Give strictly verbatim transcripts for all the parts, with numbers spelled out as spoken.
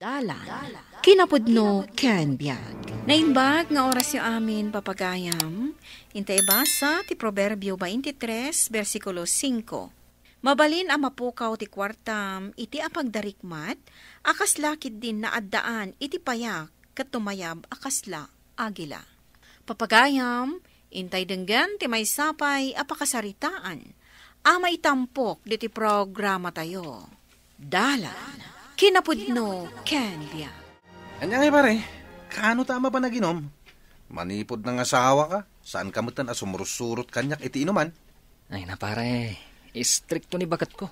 Dalan, kinapudno ken biag. Naimbag nga orasyo amin, papagayam. Inta ibasa ti Proverbio twenty-three, bersikulo singko. Mabalin a mapukaw ti kuartam iti apagdarikmat, a kasla ketdin naaddaan iti payak ket tumayab a kasla agila. Papagayam, intay denggen ti maysa pay a pakasaritaan a maitampok ditoy programatayo. Dalan, kinapudno ken biag. Ania ngay, pare? Kaano ta a mapan aginom? Manipud nangasawaka, saanka metten a sumurot-surot kaniak iti inuman? Ay na, pare, istrikto ni baketko.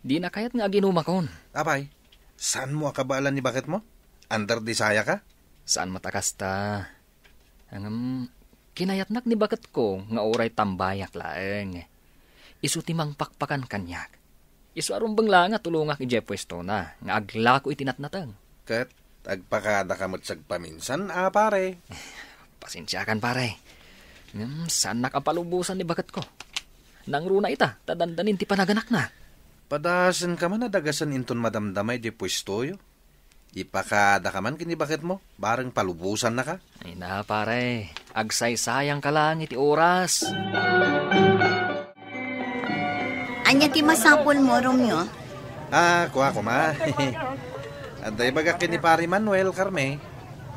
Dina kayat nga aginumakon. Apay, saanmo a kabaelan ni baketmo? Under the saya ka? Saan met a kasta. Ngem, kinayatnak ni baketko nga uray tambayak laeng. Isu ti mangpakpakan kaniak. Isu a rumbeng laeng a tulongak idiay puestona nga aglako iti natnateng. Ket agpakadaka met sagpaminsan, a pare. Pasensiakan, pare. Ngem, saannak a palubosan ni baketko. Nangruna ita, ta dandanin ti panaganakna. Padasenka man a dagasen inton madamdama idiay puestoyo. Ipakadaka man ken ni baketmo, bareng palubosannaka. Ay na, pare. Agsaysayangka laeng iti oras. Ania ti masapulmo, Romeo? Ah, kua koma. Adda ibagak ken ni Pare Manuel, Carme.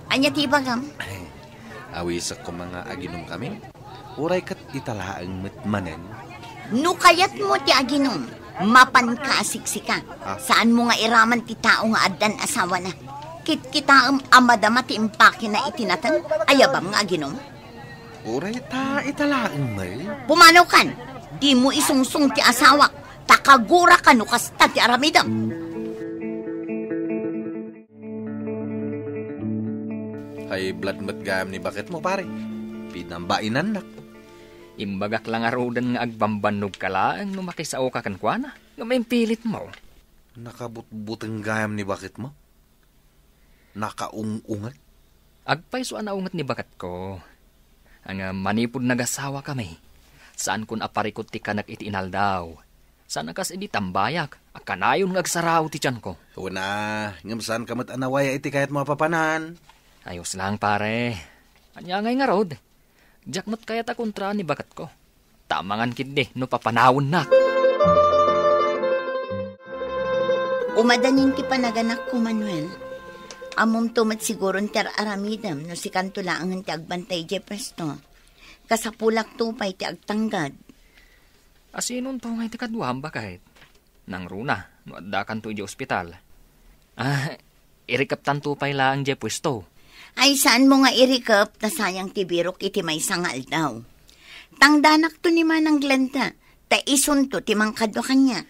Ania ti ibagam? Awisek koma nga aginomkami. Uray ket ita laeng met manen. No kayatmo ti aginom, mapanka a siksika. Ah. Saanmo nga iraman ti tao nga addan asawana. Kitkitaem a madama ti impakina iti nateng, ayabam nga aginom? Uray ta ita laeng met. Pumanawkan, dimo isungsong ti asawak, ta kaguraka no kasta ti aramidem. High blood met gayam ni baketmo, pare. Pinambainannak. Imbagak la ngaruden nga agbambannogka laeng no makisaoka kenkuana, ngem impilitmo. Nakabutbuteng gayam ni baketmo? Nakaung-unget? Agpayso a naunget ni baketko. Ngem manipud nagasawakami, saankon a parikut ti kanek iti inaldaw. Saan a kas idi tambayak a kanayon nga agsarao ti tianko. Wen a, ngem saanka met a nawaya iti kayatmo a papanan. Ayos lang, pare. Ania ngay ngarud? Diak met kayat a kontraan ni baketko. Ta amangan ketdi no papanawennak. Umadanin ti panaganakko, Manuel. Ammomto met siguron ti ar-aramidem no sikanto laengen ti agbantay idiay puesto. Kasapulakto pay ti agtanggad. Asinonto ngay ti kaduam, baket? Nangruna no addakanto idiay ospital. Ah, irikeptanto pay laeng diay puesto. Ay, saanmo nga irikep ta sayang ti birok iti maysa nga aldaw. Tangdanakto ni Manang Glenda, ta isunto ti mangkadua kaniak.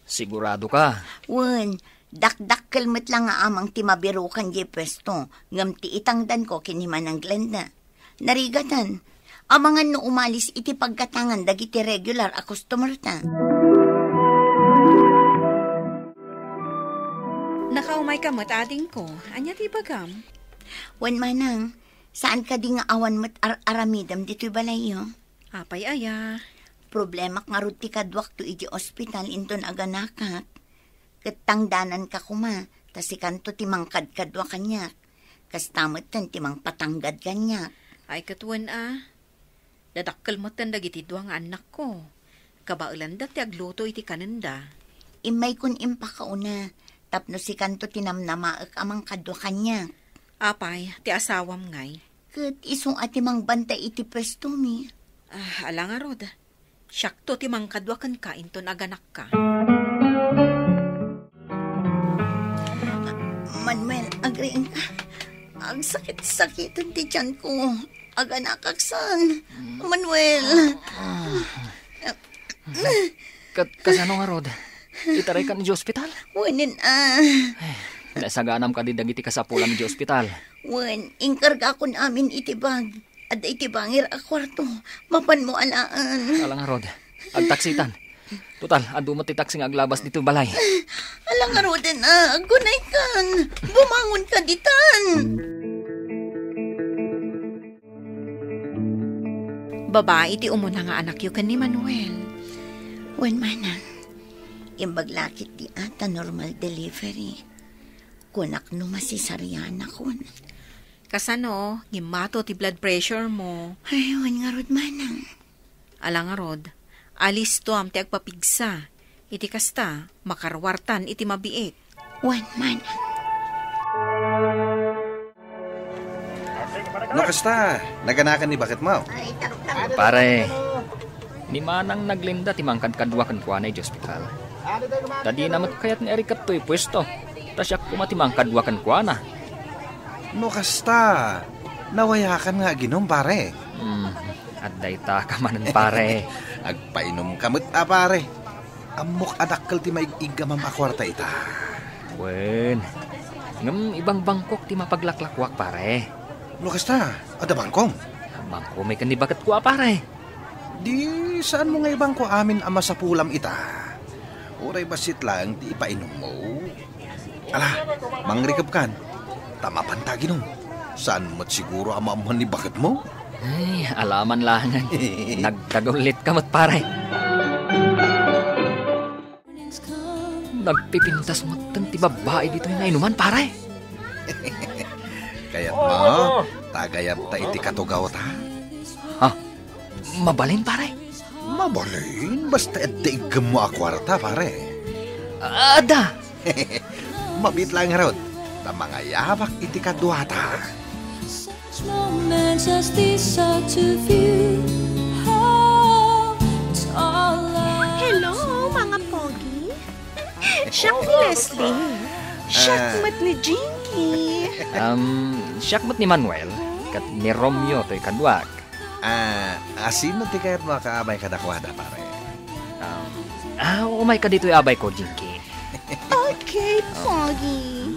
Sigurado ka? Wen, dakdakkel met la nga amang ti mabirokan diay puesto, ngem ti itangdanko ken ni Manang Glenda. Narigaten, amangan no umalis iti paggatangan dagiti regular a customer ta. Nakaumayka met, adingko. Ania ti ibagam? Wen, manang, saan kadi nga awan met ar-aramidem ditoy balayyo? Apay aya? Problemak ngarud ti kaduakto iti ospital inton aganakak. Ket tangdananka koma, ta sikanto ti mangkadkadua kaniak. Kasta metten ti mangpatanggad kaniak. Ay, ket wen a. Dadakkel metten dagiti dua nga annakko. Kabaelanda ti agluto iti kanenda. Immaykon impakauna, tapno sikanto ti namnamaek a mangkadua kaniak. Apay, ti asawam ngay? Ket isu a ti mangbantay iti puestomi. Ah, ala ngarud. Siakto ti mangkadua kenka inton aganakka. Manuel, agriingka. Agsakit-sakiten ti tianko. Aganakak san. Manuel. Kat-, kasano ngarud? Itaraykan idiay ospital? Wen, ah. Ay, naisaganam kadi dagiti kasapulam idiay ospital? Wen, inkargakon amin iti bag. Adda iti bangir a kuarto. Mapanmo alaen. Ala ngarud. Agtaksitan. Total, adu met ti taksi nga aglabas ditoy balay. Ala ngaruden a, aggunaykan. Bumangonka ditan. Babai ti umuna nga anakyo ken ni Manuel. Wen, manang. Imbag la ketdi a ta normal delivery. Kunak no masisarianakon. Kasano, ngimmato ti blood pressure mo? Ay, wen ngarud, manang. Ala ngarud, alistoam ti agpapigsa. Iti kasta, makaruartan iti mabiit. Wen, manang. No kasta, naganakan ni baketmo? Pare, ni manang naglinda ti mangkadkadua kenkuana iti ospital. Ta dina met kayat nga irikep toy puesto. Ta siak koma ti mangkadua kenkuana. No kasta, nawayakan nga aginum, pare. Hmm, adda ita ka manen, pare. Agpainumka met a, pare. Ammok a dakkel ti maig-iggamam a kuarta ita. Wen, ngem ibangbangkok ti mapaglaklakuak, pare. No kasta, adda bangkom? Bangko met ken ni baketko a, pare. Di saanmo nga ibangko amin a masapulam ita. Uray bassit laeng ti ipainummo. Ala, mangrikepkan. Ta mapanta aginum. Saan met siguro a maammuan ni baketmo? Ay, alaman laengen. Nagkagullitka met, pare. Nagpipintas metten ti babbai ditoy nga inuman, pare. Kayatmo, tagayabta iti katugawta? Ha? Mabalin, pare? Mabalin, basta adda iggemmo a kuarta, pare. Adda. Mabiit laeng ngarud, ta mangayabak iti kaduata. Such moments as these are too few. How tall are Hello, mga pogi. Siak ni Leslie. Siak Ah. met ni Jinky. Um, siak met ni Manuel, ket ni Romeo toy kaduak. Ah, asino ti kayatmo a kaabay kadakuada, pare? Um, ah, umayka ditoy abay ko, Jinky. Okay, pogi.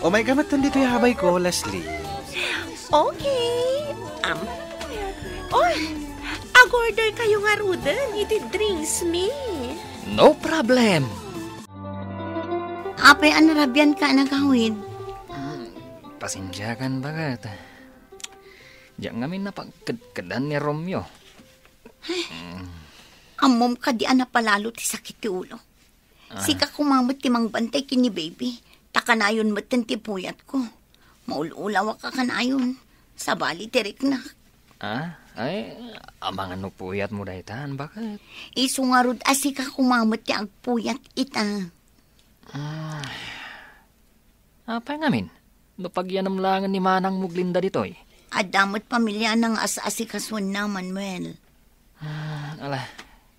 Umayka met ditoy abay ko, Leslie. Okay. Um, oh, ag-order kayo ngaruden iti drinks mi. No problem. Apay a narabianka a nagawid? Mm, pasensiakan, baket. Diak ngamin napagkedkedan ni Romeo. Ammom kadi a napalalo ti sakit ti ulo? Ah. Sika koma met ti mangbantay ken ni baby. Ta kanayon metten ti puyatko. Maul-ulawak a kanayon. Sabali ti riknak. Ah? Ay, amangan no puyatmo daytan, baket? Isu ngarud a sika koma met ti agpuyat ita. Ah. Apay ngamin? No pagyanem laengen ni manangmo Glinda ditoy? Adda met pamiliana nga as-asikasuenna, Manuel. Ah, ala,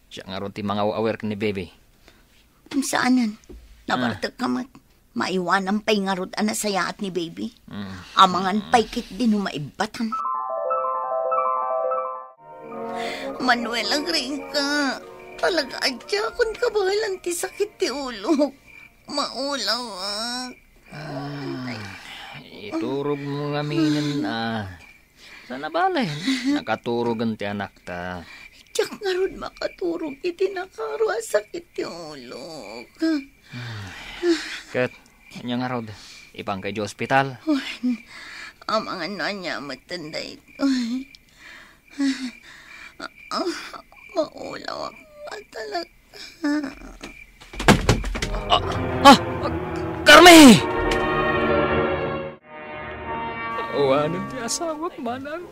siak ngarud ti mangaw-awir ken ni baby. Saanen, nabartekka met. Maiwanam pay ngarud a nasayaat ni baby. Mm. Amangan pay ketdi no maibbatam. Manuel, agriingka. Talaga a diakon kabaelan ti sakit ti ulok. Maulawak. Ah, iturogmo ngaminen a. Saan a bale, nakaturogen ti anakta. Diak ngarud makaturog iti nakaro a sakit ti ulok. Ket, ania ngarud, ipanka idiay ospital? Wen, amangan no ania metten daytoy. Ah, maulawak a talaga. Ah, ah, Carmi! Awanen ti asawak, manang.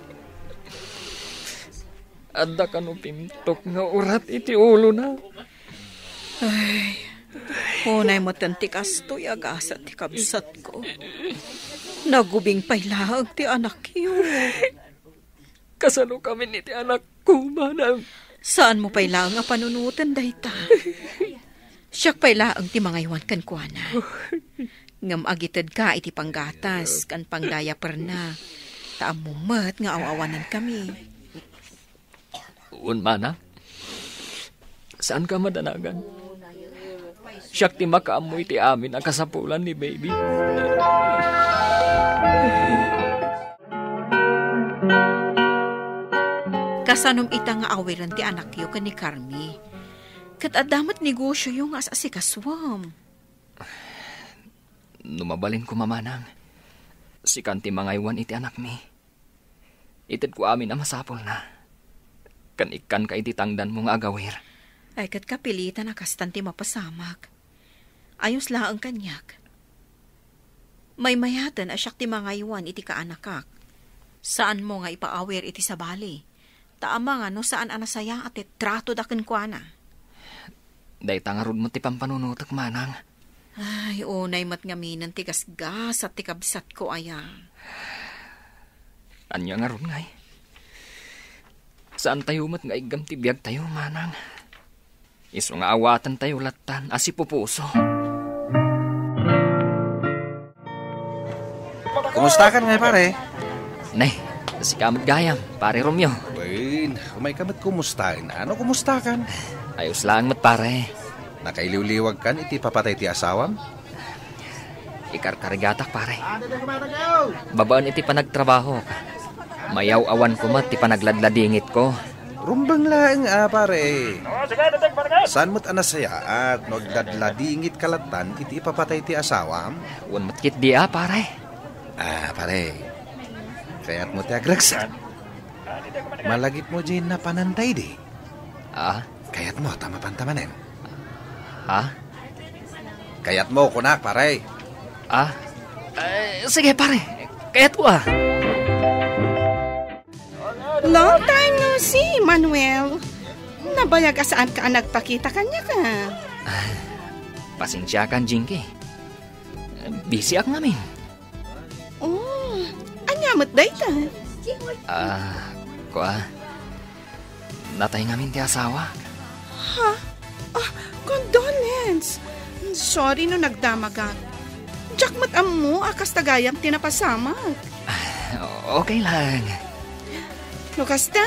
Adda kano pintok nga urat iti ulona. Ay, unay metten ti kastoy a gasat ti kabsatko. Nagubing pay laeng ti anakyo. Kasano kami iti anakko, manang? Saanmo pay laeng a panunoten dayta. Siak pay laeng ti mangaywan kenkuana. Ngem agitedka iti panggatas ken pangdiaperna. Ta ammom met nga aw-awanan kami. Wen, manang. Saanka madanagan. Siak ti makaammo iti amin a kasapulan ni baby. Kasanom ita nga awiren ti anakyo ken ni Carmi? Ket adda met negosioyo nga as-asikasuem. No mabalin koma, manang, sikan ti mangaywan iti anakmi. Itedko amin a masapulna. Ken ikkanka iti tangdanmo nga agawir. Ay, ket kapilitan a kastan ti mapasamak. Ayos laeng kaniak. Maymayaten a siak ti mangaywan iti kaanakak. Saanmo nga ipaawir iti sabali. Ta amangan no saan a nasayaat ti tratoda kenkuana. Dayta ngarud met ti pampanunotek, manang. Ay, unay met ngaminen ti gasgasat ti kabsatko aya. Ania ngarud ngay? Saantayo met nga iggam ti biagtayo, manang. Isu nga awatentayo lattan a sipupuso. Kumustakan ngay, pare? Ne, sika met gayam, pare Romeo. Wen, umayka met kumustaen. Ano kumustakan? Ayos laeng met, pare. Nakailiwliwagkan iti papatay ti asawam? Ikarkarigatak, pare. Babaen iti panagtrabahok, mayaw-awanko met ti panagladladingitko. Rumbeng laeng a, pare. Saan met a nasayaat no agladladingitka lattan iti ipapatay ti asawam? Wen met ketdi a, pare. Ah, pare. Kayatmo ti agragsak? Malagipmo diay napananta idi? Ah? Kayatmo ta mapanta manen? Ha? Kayatmo, kunak, pare. Ah? Eh, sige, pare. Kayatko, ah. Long time no see, Manuel. Nabayag a saanka a nagpakita kaniak, a. Pasensiakan, Jinky. Busyak ngamin. Oh, ania met dayta? Ah, kua. Natay ngamin ti asawak. Ha? Ah, condolence. Sorry no nagdamagak. Diak met ammo a kasta gayam ti napasamak. Okay lang. No kasta,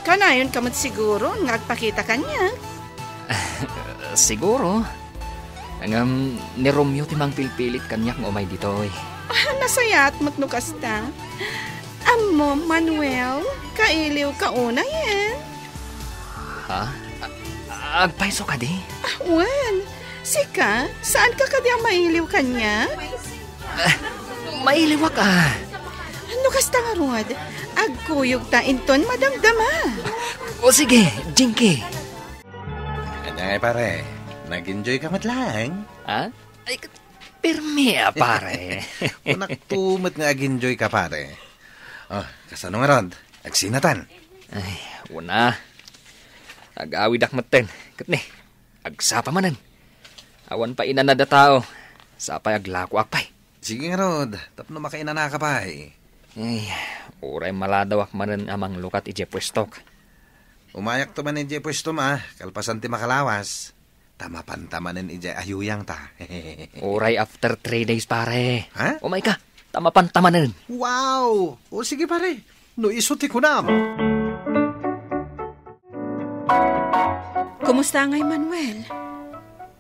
kanayonka met siguro nga agpakita kaniak. Siguro. Ngem ni Romeo ti mangpilpilit kaniak nga umay ditoy. Ah, nasayaat met no kasta. Ammom, Manuel, kailiwka unayen. Ha? A-, agpayso kadi? Ah, wen. Sika, saanka kadi a mailiw kaniak? Ah, mailiwak, ah. No kasta ngarud, agkuyogta inton madamdama. O sige, Jinky. Ania ngay, pare? Nag-enjoy ka met laeng? Ha? Ay, ket-, pirmi a, pare. Kunakto met nga ag-enjoy ka, pare. Oh, kasano ngarud? Agsinatan? Ay, una. Agawidak metten. Ket ni, agsapa manen. Awan pay inanad a tao. Sapay aglakoak pay. Sige ngarud, tapno makainanaka pay. Ay, uray maladawak manen a manglukat idiay puestok. Umayakto man idiay puestom a, kalpasan ti makalawas. Ta mapanta manen idiay ayuyangta. Uray after three days, pare. Ha? Umayka, ta mapanta manen. Wow! O sige, pare. No isu ti kunam. Kumusta ngay, Manuel?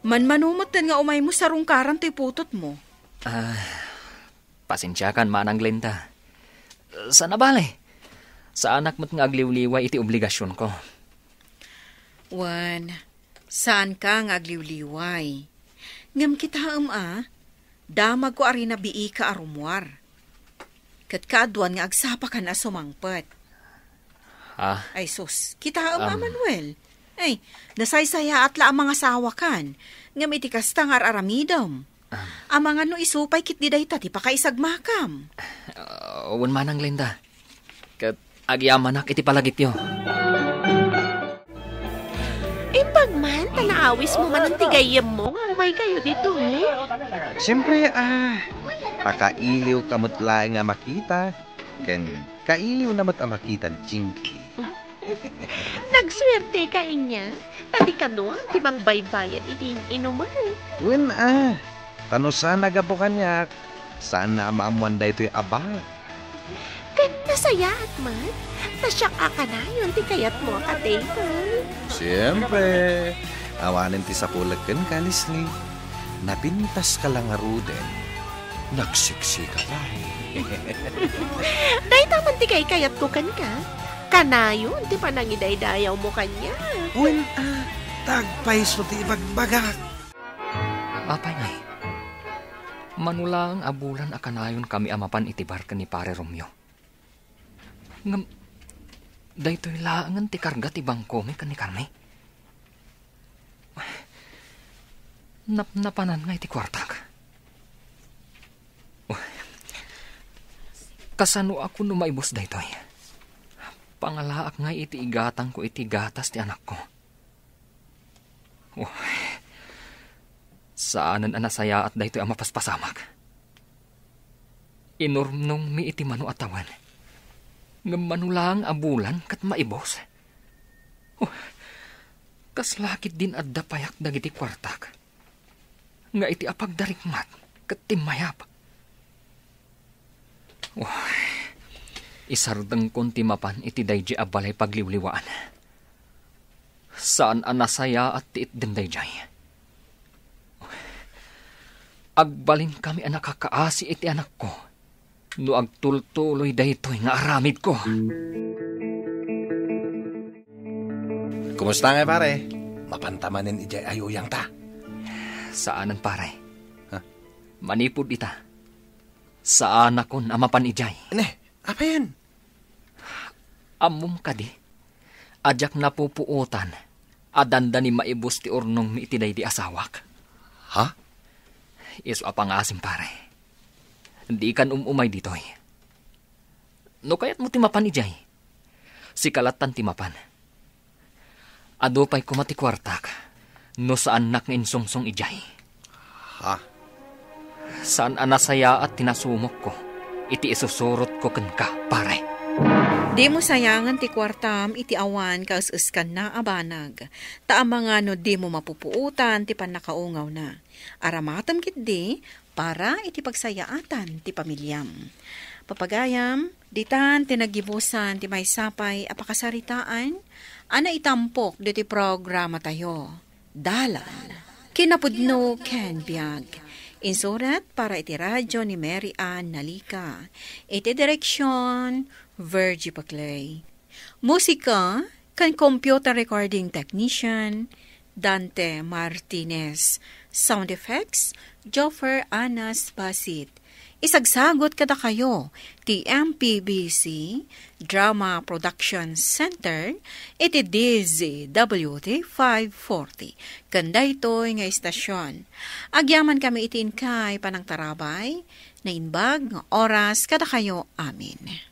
Manmano metten nga umaymo sarungkaran toy putotmo. Ah, pasensiakan, Manang Glenda. Saan a bale. Saanak met nga agliwliway iti obligasionko. Wen, saanka nga agliwliway. Ngem kitaem a, damagko a rinabiika a rummuar. Ket kaaduan nga agsapakan a sumangpet. Ah. Ay sus, kitaem a, Am. Manuel. Ay, nasaysayaat la a mangasawakan. Ngem iti kasta nga ar-aramidem. Ah. Amangan no isu pay ketdi dayta ti pakaisagmakam. Ah, wen, Manang Glenda. Ket agyamanak iti palagipyo. Imbag man ta naawismo manen ti gayyemmo nga umaykayo ditoy. Siempre, ah, pakailiwka met laeng a makita, ken kailiwna met a makita ni Jinky. Nagsuerteka, inya, ta di kano ti mangbaybayad iti in-inuman. Wen a, ta no saan a gapu kaniak, saanna a maammoan daytoy a bar. Ket nasayaat met, ta siak a kanayon ti kayatmo a katayka. Siempre, awanen ti sapulek kenka, Leslie. Napintaska la ngaruden. Nagseksika pay. Dayta man ti kaikayatko kenka. Kanayon ti panangidaydayawmo kaniak. Wen a, ta agpayso ti ibagbagak. Apay ngay, mano laeng a bulan a kanayonkami a mapan iti bar ken ni Pare Romeo. Ngem, daytoy laengen ti karga ti bangkomi ken ni Carmi. Napnapanan ngay ti kuartak. Kasano ako no maibus daytoy? Pangalaak ngay iti igatangko iti gatas ti anakko. Oh, saanen a nasayaat daytoy a mapaspasamak. Inurnongmi iti mano a tawen. Ngem mano laeng a bulan ket maibus. Oh, kasla ketdin adda payak dagiti kuartak. Nga iti apagdarikmat ket timmayap. Oh, isardengkon ti mapan iti daydi a balay pagliwliwaan. Saan a nasayaat ti itdem daydiay. Agbalinkami a nakakaasi iti anakko no agtultuloy daytoy nga aramidko. Kumusta ngay, pare? Mapanta manen idiay ayuyangta? Saanen, pare. Ha? Manipud ita, saanakon a mapan idiay. Ne, apayen? Ammom kadi, a diak napupuotan a dandani maibus ti urnongmi iti daydi asawak. Ha? Isu a pangasim, pare. Dikan um-umay ditoy. No kayatmo ti mapan idiay, sika lattan ti mapan. Adu pay koma ti kuartak no saannak nga insungsong idiay. Ha? Saan a nasayaat ti nasumokko iti isusurotko kenka, pare. Dimo sayangen ti kuartam iti awan kaes-eskanna a banag, ta amangan no dimo mapupuotan ti pannakaungawna. Aramatem ketdi para iti pagsayaatan ti pamiliam. Papagayam, ditan ti naggibusan ti maysa pay a pakasaritaan a naitampok ditoy programatayo, Dalan, Kinapudno ken Biag. Insurat para iti radio ni Mary Ann Nalica. Iti direksyon, Virgie Paclay. Musika ken computer recording technician, Dante Martinez. Sound effects, Joffer Anas Basit. Isagsagut kadakayo ti M P B C Drama Production Center iti D Z W T five forty. Ken daytoy nga istasyon, agyaman kami iti inkay panangtarabay, naimbag nga oras kadakayo amin.